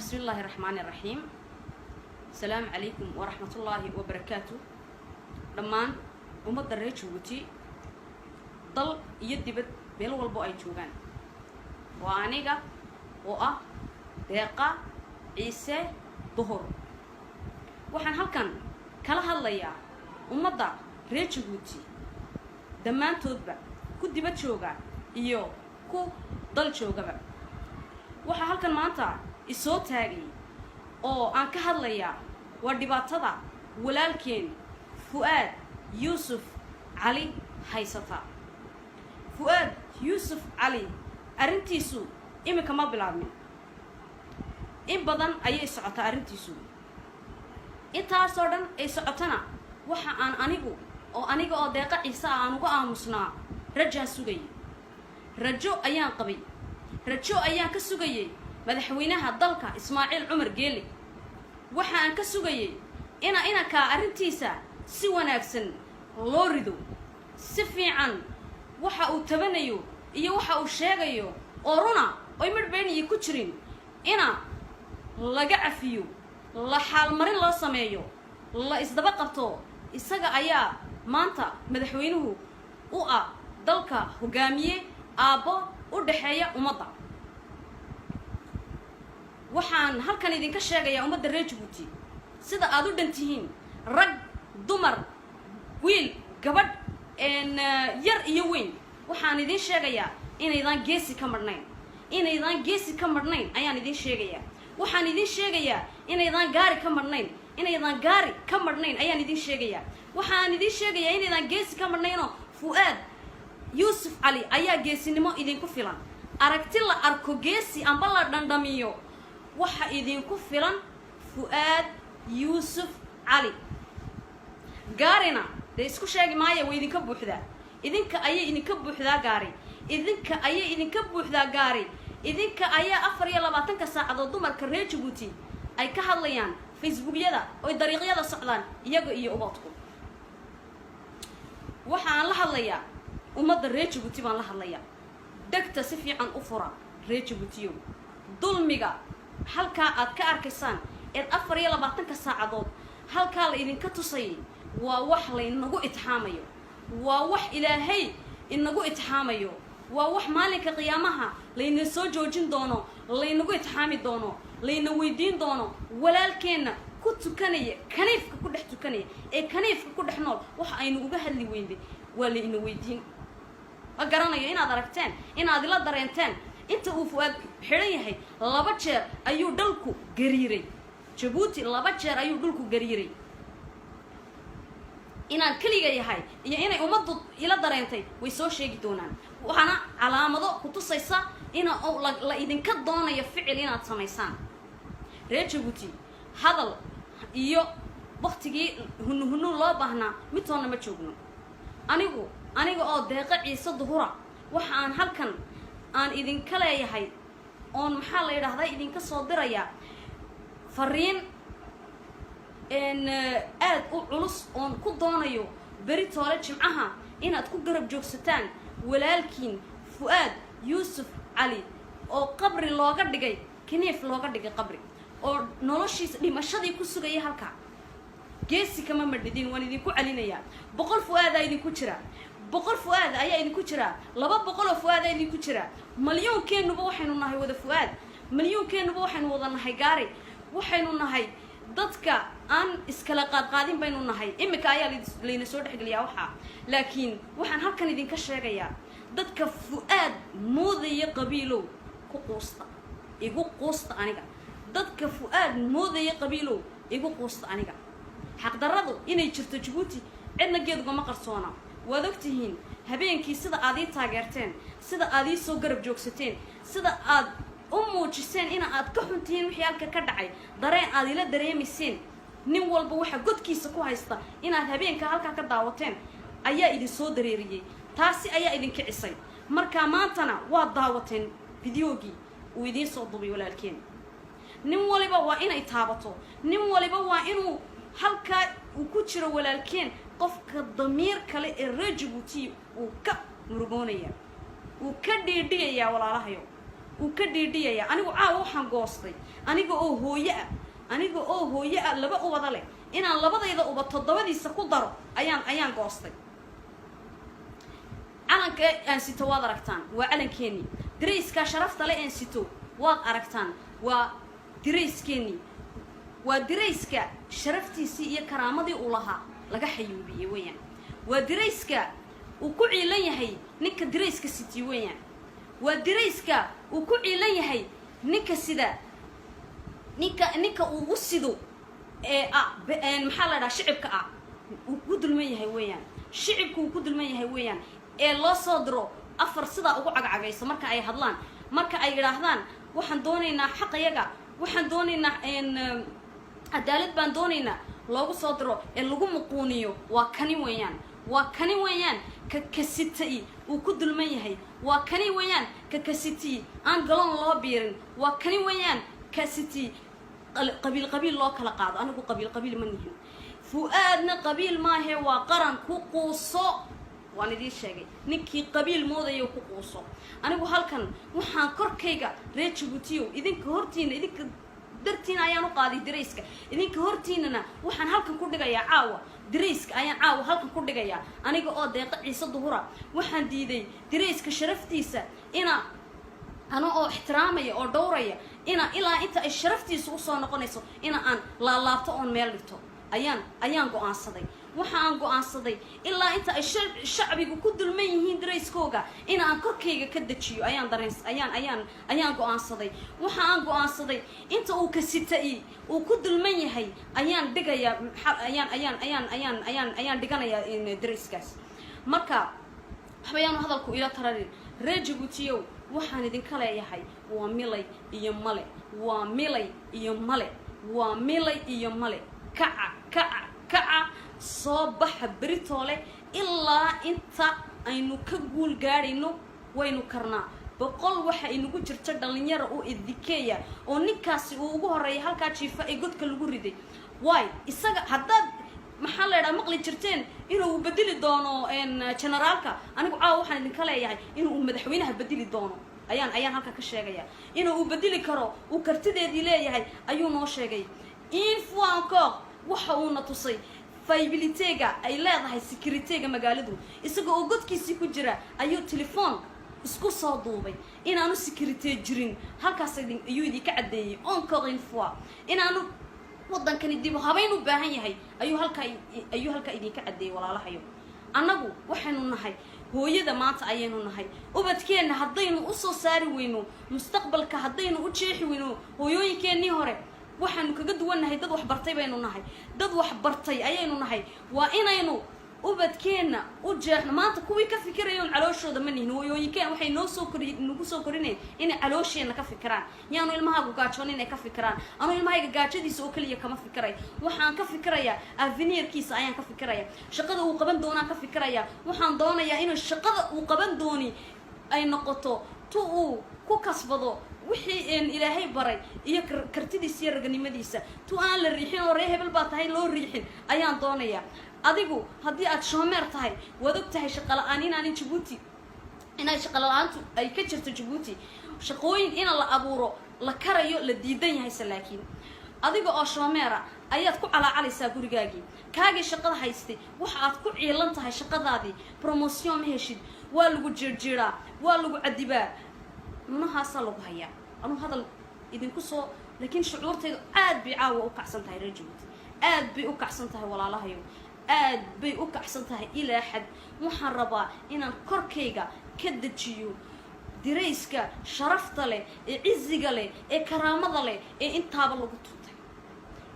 Bismi Illaahi Raxmaani Raxiim. Asalaamu calaykum waraxmatullaahi wabarakaatu. Dhammaan ummadda reer Jabuuti, dal iyo dibad, meel walbo ay joogaan, waa aniga oo ah Deeqa Ciise Duhur. Waxaan halkan kala hadlayaa ummadda reer Jabuuti dhammaantoodba, ku dibad jooga iyo ku dal joogaba. Waxaa halkan maanta isoo taagay oo aan ka hadlayaa waa dhibaatada walaalkeen Fu'aad Yuusuf Cali haysata. Fu'aad Yuusuf Cali arrintiisu iminka ma bilaabmin, in badan ayay socotaa arrintiisu. Intaasoo dhan ay socotana, waxa aan anigu oo aniga oo Deeqa Ciise ah aan uga aamusnaa, rajaan sugayay, rajo ayaan qabay, rajo ayaan ka sugayay madaxweynaha dalka Ismaaciil Cumar Geele. Waxa aan ka sugayay ina inankaa arrintiisa si wanaagsan loo rido, si fiican waxa uu tabanayo iyo waxa uu sheegayo oo runa oy midhbayniyi ku jirin ina laga cafiyo, la xaalmarin loo sameeyo, la isdaba qabto. Isaga ayaa maanta madaxweynuhu u ah dalka, hogaamiye, aabbo u dhexeeya ummadda. Waxaan halkan idinka sheegayaa ummadda reer Jabuuti, sida aada u dhan tihiin, rag, dumar, wiil, gabadh, yar iyo weyn, waxaan idiin sheegayaa inaydaan geesi ka madhnayn. Inaydaan geesi ka madhnayn ayaan idiin sheegayaa. Waxaan idiin sheegayaa inaydaan gaari ka madhnayn. Inaydaan gaari ka madhnayn ayaan idiin sheegayaa. Waxaan idiin sheegayaa inaydaan geesi ka madhnaynoo Fu'aad Yuusuf Cali ayaa geesinimo idinku filan. Aragti la arko geesi amba la dhandhamiyo, waxa idinku filan Fu'aad Yuusuf Cali. Gaarina dee isku sheegi maaya, way idinka buuxdaa. Idinka ayay idinka buuxdaa gaari, idinka ayay idinka buuxdaa gaari. Idinka ayaa 24-ka saacadood dumarka reer Jabuuti ay ka hadlayaan Facebookyada oy dariiqyada socdaan, iyaga iyo ubadku. Waxa aan la hadlayaa ummadda reer Jabuuti baan la hadlayaa. Degta si fiican u fura, reer Jabuutiyow. Dulmiga halkaa aad ka arkaysaan eed 24-ka saacadood halkaa la idinka tusayay waa wax laynagu itixaamayo, waa wax Ilaahay inagu itixaamayo, waa wax maalinka qiyaamaha layna soo joojin doono, laynagu itixaami doono, layna weydiin doono. Walaalkeenna ku tukanaya kaniifka, ku dhex tukanaya ee kaniifka ku dhex nool, waxa aynu uga hadli weynday waa layna weydiin. Ma garanayo inaad aragteen, inaad ila dareenteen. Inta uu Fu'aad xidhan yahay laba jeer ayuu dhulku gariiray Jabuuti, laba jeer ayuu dhulku gariiray. Inaan keliga yahay iyo inay ummaddu ila dareentay way soo sheegi doonaan. Waxaana calaamado ku tusaysa ina la idinka doonayo ficil inaad samaysaan, reer Jabuuti. Hadal iyo waktigii hunu hunu loo baahnaa midtoonna ma joogno. Anigu, aniga oo Deeqo Ciise Duhura, waxa aan halkan aan idinka leeyahay oon, maxaa la yidhaahdaa, idinka soo dirayaa fariin aada u culus oon ku doonayo beri toole Jimcaha inaad ku garab joogsataan walaalkiin Fu'aad Yuusuf Cali oo qabri looga dhigay, kaniif looga dhigay qabri, oo noloshiisa dhimashadii ku sugaya halkaa. Geesi kama madhidin, waan idinku celinayaa. 100 Fu'aadaa idinku jira, 100 Fu'aad ayaa idinku jira, 200 oo Fu'aadaa idinku jira. Malyoonkeennuba waxaynu nahay wada Fu'aad, malyoonkeennuba waxaynu wada nahay gaari. Waxaynu nahay dadka aan iskala qaadqaadin baynu nahay. Iminka ayaa layna soo dhexgeliyaa waxaa, laakiin waxaan halkan idinka sheegayaa, dadka Fu'aad moodaya qabiilow, ku quusta, igu quusta aniga. Dadka Fu'aad moodaya qabiilow, igu quusta aniga. Xaqdarradu inay jirto Jabuuti cidna geedugama qarsoona. Waad ogtihiin habeenkii sida aad ii taageerteen, sida aad ii soo garab joogsateen, sida aad u muujiseen ina aad ka xuntihiin wixii halka ka dhacay, dareen aad ila dareemayseen. Nin walba waxa godkiisa ku haysta inaad habeenka halkaa ka daawateen ayaa idin soo dareeriyey, taasi ayaa idin kicisay. Marka maantana waad daawateen videogii uu idiin soo dubay walaalkeen. Nin waliba waa inay taabato, nin waliba waa inuu halkaa uu ku jiro walaalkeen, qofka damiir kale ee reer Jabuuti uu ka murugoonaya, uu ka dhiidhiyayaa. Walaalahayo, Uu ka dhiidhiyaya. Anigu caawa waxaan goostay, aniga oo hooye ah, aniga oo hooye ah, laba ubada leh, inaan labadayda uba toddobadiisa ku daro ayaan goostay. Calanka aan sito waad aragtaan, waa calankeenii. Dirayskaa sharafta le aan sito waad aragtaan, waa dirayskeenii, waa dirayska sharaftiisii iyo karaamadii uu lahaa laga xayuubiyey weeyaan. Waa dirayska uu ku ciilan yahay ninka dirayska siti weeyaan. Waa dirayska uu ku ciilan yahay ninka sida, ninka uu u sido ee ah, maxaa la dhaha, shicibka ah uu ku dulman yahay weeyaan. Shicibka uu ku dulman yahay weeyaan, ee loo soo diro afar sidaa ugu cagcagayso marka ay hadlaan, marka ay idhaahdaan: "Waxaan doonaynaa xaqayaga, waxaan doonaynaa cadaalad baan doonaynaa," loogu soo diro ee lagu muquuniyo. Waa kani weeyaan, waa kani weeyaan ka kasitay uu ku dulman yahay. Waa kani weeyaan ka kasiti aan galoon loo biirin. Waa kani weeyaan kasiti qabiil qabiil loo kala qaado. Anigu qabiil qabiil ma nihin, Fu-aadna qabiil maahe, waa qaran. Ku quuso, waan idiin sheegay. Ninkii qabiil moodayo, ku quuso. Anigu halkan waxaan korkayga, reer Jabuutiyow, idinka hortiina, idinka dartiina ayaan u qaaday dirayska. Idinka hortiinana waxaan halkan ku dhigayaa caawa, dirayska ayaan caawa halkan ku dhigayaa. Aniga oo Deeqa Ciise Duhura, waxaan diiday dirayska sharaftiisa ina ano oo ixtiraamaya oo dhowraya, ina ilaa inta ay sharaftiisa usoo noqonayso ina aan laalaabto oon meel dhigto ayaan go-aansaday. Waxa aan go-aansaday ilaa inta ay shacbigu ku dulman yihiin darayskooga in aan korkayga ka dejiyo ayaan dareen ayaan ayaan ayaan go-aansaday. Waxa aan go-aansaday inta uu kasita-i uu ku dulman yahay ayaan dhigayaa, ayaan ayaan ayaan ayaan ayaan ayaan dhiganayaa darayskaas. Marka waxba yaanu hadalku ila tararin. Reer Jabuutiyow, waxaan idinka leeyahay waa milay iyo male, waa milay iyo male, waa milay iyo male. Kaca, kaca, kaca, soo baxa beritoole ilaa inta aynu ka guul gaadhayno. Waynu karnaa. 100 waxa inagu jirta dhalinyara oo idikeeya, oo ninkaasi uu ugu horeeya halkaa jiifa ee godka lagu riday. Waay isaga haddaad, maxaa la idhaha, maqli jirteen inuu bedeli doono generaalka, anigu caawa waxaan idinka leeyahay inuu madaxweynaha bedeli doono ayaan halka ka sheegaya. Inuu uu bedeli karo, uu kartideedii leeyahay ayuu noo sheegay. Une fois encore waxa uuna tusay faiblitéga ay leedahay sécuritéga magaaladu. Isaga oo godkiisii ku jira ayuu telefoon isku soo duubay inaanu sécurité jirin. Halkaas ayuu idinka caddeeyey encore une fois inaanu waddankani dib u habayn u baahan yahay. Ayuu halkaa idinka caddeeyey. Walaalahayo, annagu waxaynu nahay hooyada maanta ayaynu nahay. Ubadkeenna haddaynu usoo saari weyno mustaqbalka, haddaynu u jeexi weyno, hooyooyinkeennii hore waxaanu kaga duwannahay dad waxbartay baynu nahay, dad waxbartay ayaynu nahay. Waa inaynu ubadkeenna u jeexno. Maanta kuwii ka fikirayoon calooshooda ma nihin. Hooyooyinkeen waxay noo soo kori, nagu soo korinayn inay caloosheenna ka fikiraan. Yaanu ilmahaagu gaajoon inay ka fikiraan. Anuu ilmahayga gaajadiisa oo keliya kama fikiray. Waxaan ka fikirayaa avenirkiisa ayaan ka fikiraya, shaqada uu qaban doonaan ka fikiraya. Waxaan doonayaa inuu shaqada uu qaban dooni ay noqoto tu uu ku kasbado wixii Ilaahay baray iyo kartidiisa iyo raganimadiisa. Tu aan la riixin oo ree hebel baa tahay loo riixin ayaan doonayaa. Adigu haddii aad chômeur tahay, waad og tahay shaqa la-aan inaanin Jabuuti, inay shaqa la-aantu ay ka jirto Jabuuti, shaqooyin ina la abuuro la karayo la diidan yahayse. Laakiin adiga oo chômeur ah ayaad ku calaacalaysaa gurigaagii. Kaagii shaqada haystay waxa aad ku ciilan tahay shaqadaadii, promotion ma heshid, waa lagu jiirjiiraa, waa lagu cadibaa, cunahaasaa lagu hayaa. Anuu hadal idinku soo, laakiin shucuurtaydu aad bay caawa u kacsan tahay. Reer Jabuuti, aad bay u kacsan tahay. Walaalahayo, aad bay u kacsan tahay ilaa xad. Waxaan rabaa inaan korkayga ka dejiyo dirayska sharafta leh ee ciziga leh ee karaamada leh ee intaaba lagu tuntay,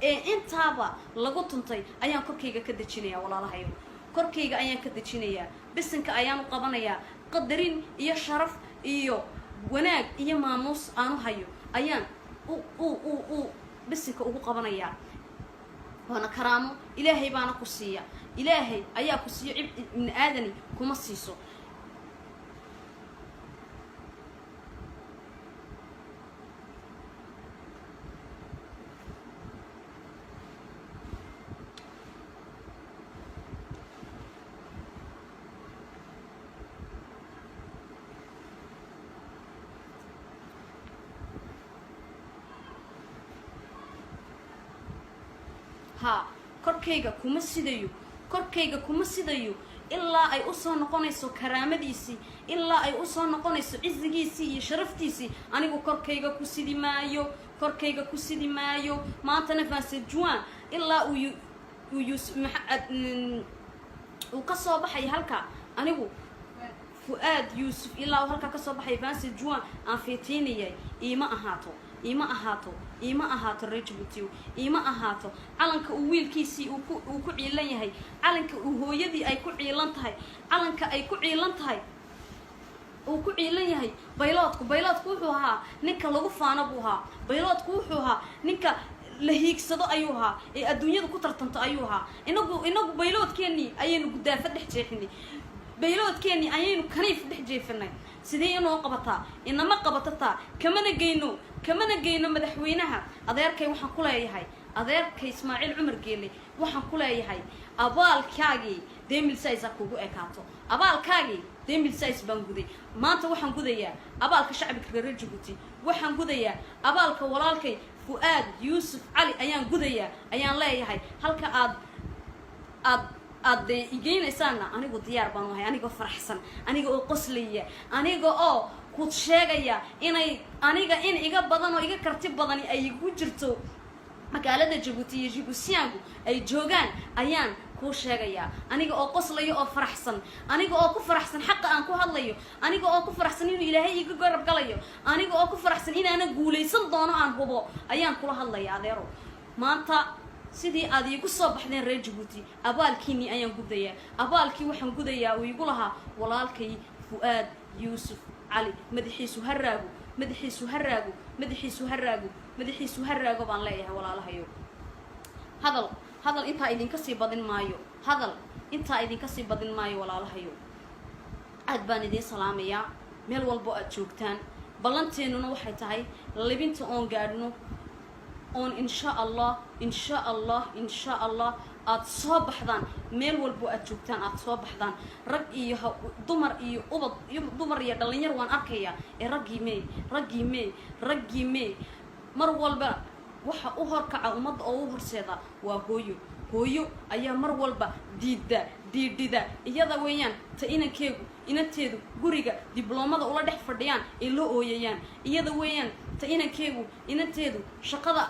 ee intaaba lagu tuntay ayaan korkayga ka dejinayaa. Walaalahayo, korkayga ayaan ka dejinayaa, bisinka ayaanu qabanayaa. Qadarin iyo sharaf iyo wanaag iyo maamuus aanu hayo ayaan u bisinka ugu qabanayaa. Waana karaamo, Ilaahay baana ku siiya, Ilaahay ayaa ku siiyo, cib ibni aadani kuma siiso. Haa, korkayga kuma sidayo, korkayga kuma sidayo ilaa ay usoo noqonayso karaamadiisii, ilaa ay usoo noqonayso cizigiisii iyo sharaftiisii. Anigu korkayga ku sidi maayo, korkayga ku sidi maayo. Maantana 27 juin ilaa uu uu ka soo baxayo halkaa, anigu Fu'aad Yuusuf ilaa uu halkaa kasoo baxayo 27 juin aan feetiinayay, iima ahaato, iima ahaato, iima ahaato. Reer Jabuutiyo, iima ahaato. Calanka uu wiilkiisii uu ku ciilan yahay, calanka uu hooyadii ay ku ciilan tahay, calanka ay ku ciilan tahay, uu ku ciilan yahay bayloodku. Bayloodku wuxuu ahaa ninka lagu faano buu ahaa. Bayloodku wuxuu ahaa ninka la hiigsado ayuu ahaa, ee adduunyada ku tartanto ayuu ahaa. Inagu bayloodkeennii ayaynu gudaafa dhex jeexinay, bayloodkeennii ayaynu kaniif dhex jeefinay. Sidee inoo qabataa? Inama qabatataa. Kamana geyno, kamana geyno. Madaxweynaha adeerkay waxaan ku leeyahay, adeerkay Ismaaciil Cumar Geele waxaan ku leeyahay, abaalkaagii 2016 kugu ekaato. Abaalkaagii 2016 baan guday. Maanta waxaan gudayaa abaalka shacbiga reer Jabuuti, waxaan gudayaa abaalka walaalkay Fu'aad Yuusuf Cali ayaan gudayaa, ayaan leeyahay. Halka aad dee igeynaysaanna anigu diyaar baan ahay, anigoo faraxsan, aniga oo qoslaya, aniga oo ku sheegaya inay aniga in iga badan oo iga karti badani ay igu jirto magaalada Jabuuti iyo Jibuutiyaanku ay joogaan ayaan kuu sheegayaa. Aniga oo qoslaya oo faraxsan, aniga oo ku faraxsan xaqa aan ku hadlayo, aniga oo ku faraxsan inuu Ilaahay iga garab galayo, aniga oo ku faraxsan inaanan guulaysan doono aan hubo ayaan kula hadlaya. Adeero, maanta sidii aad iigu soo baxdeen, reer Jabuuti, abaalkiinii ayaan gudayaa. Abaalkii waxaan gudayaa uu igu lahaa walaalkay Fu'aad Yuusuf Cali. Madaxiisu ha raago, madaxiisu ha raago, madaxiisu ha raago, madaxiisu ha raago baan leeyahay. Walaalahayo, hadal intaa idinka sii badin maayo, hadal intaa idinka sii badin maayo. Walaalahayo, aad baan idiin salaamayaa meel walbo aad joogtaan. Ballanteennuna waxay tahay libinta oon gaadhno, oon insha Allah, insha Allah, insha Allah aada soo baxdaan. Meel walbo aad joogtaan aada soo baxdaan, rag iyo dumar iyo ubad iyo dumar iyo dhalinyar waan arkayaa ee raggii mee, raggii mee, raggii mee? Mar walba waxa u horkaca ummadda oo u horseeda waa hooyo. Hooyo ayaa mar walba diidda, diidhida. Iyada weeyaan ta inankeegu, inanteedu guriga dibloomada ula dhex fadhiyaan ee loo ooyayaan. Iyada weeyaan ta inankeegu, inanteedu shaqada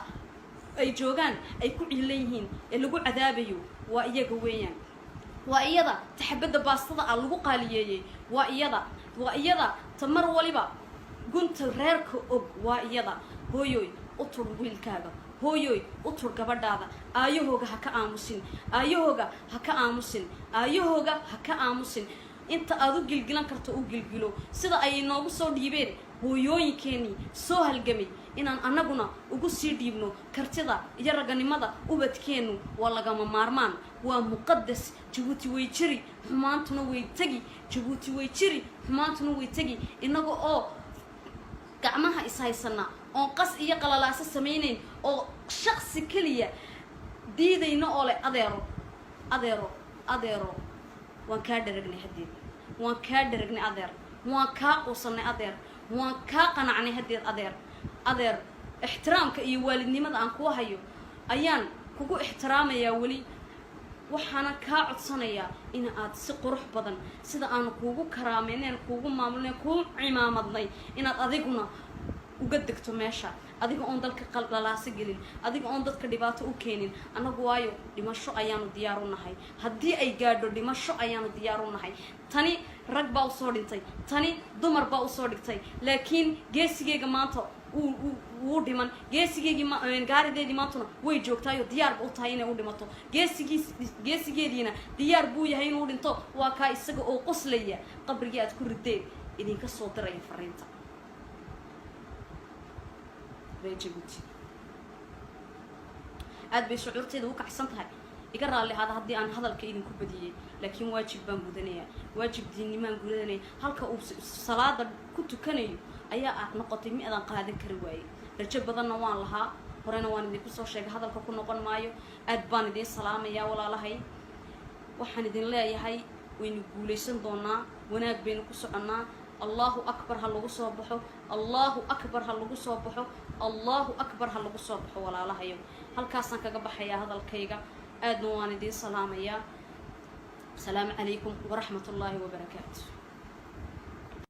ay joogaan ay ku ciilan yihiin ee lagu cadaabayo. Waa iyaga weeyaan. Waa iyada taxabadda baastada ah lagu qaaliyeeyey. Waa iyada, waa iyada ta mar waliba gunta reerka og. Waa iyada. Hooyoy, u tur wiilkaaga. Hooyoy, u tur gabadhaada. Aayahooga ha ka aamusin, aayahooga ha ka aamusin, aayahooga ha ka aamusin. Inta aad u gilgilan karto u gilgilo. Sida ay inoogu soo dhiibeen hooyooyinkeenii soo halgamay inaan annaguna ugu sii dhiibno kartida iyo raganimada ubadkeennu waa lagama maarmaan, waa muqadas. Jabuuti way jiri, xumaantuna way tegi. Jabuuti way jiri, xumaantuna way tegi. Innaga oo gacmaha ishaysana, oon qas iyo qalalaaso samaynayn, oo shaqsi keliya diidayno oo leh, "Adeero, adeero, adeero, waan kaa dharagnay haddeed, waan kaa dharagnay adeer, waan kaa quusanay adeer, waan kaa qanacnay haddeed adeer. Adeer, ixtiraamka iyo waalidnimada aan kuu hayo ayaan kugu ixtiraamayaa weli. Waxaana kaa codsanayaa in aad si qurux badan sida aanu kuugu karaameyneen, kuugu maamulnay, kuu cimaamadnay, inaad adiguna uga degto meesha, adiga oon dalka qaldhalaaso gelin, adiga oon dadka dhibaato u keenin. Annagu waayo dhimasho ayaanu diyaar u nahay. Haddii ay gaadho, dhimasho ayaanu diyaar u nahay. Tani rag baa usoo dhintay, tani dumar baa usoo dhigtay, laakiin geesigeyga maanta wuu dhiman. Geesigeygii, gaarideedii maantuna way joogtaayo diyaarba u tahay inay u dhimato. Geesigiis, geesigeediina diyaar buu yahay inuu dhinto. Waa kaa isaga oo qoslaya qabrigii aad ku rideen idinka soo diraya fariinta. Reer Jabuuti, aad bay shucuurteeda u kacsan tahay. Iga raalli ahaada haddii aan hadalka idinku badiyey, laakiin waajib baan gudanayaa, waajib diinnimaan gudanaya. Halka uu salaada ku tukanayo ayaa ah noqotay mi adaan qaadan kari waayey. Rajo badanna waan lahaa, horena waan idinku soo sheegay, hadalka ku noqon maayo. Aad baan idiin salaamayaa, walaalahay. Waxaan idin leeyahay waynu guulaysan doonaa, wanaag baynu ku soconnaa. Allahu akbar, ha lagu soo baxo. Allahu akbar, ha lagu soo baxo. Allahu akbar, ha lagu soo baxo, walaalahayo. Halkaasaan kaga baxayaa hadalkayga. Aadna waan idiin salaamayaa. Asalaamu calaykum waraxmat ullaahi wabarakaatu.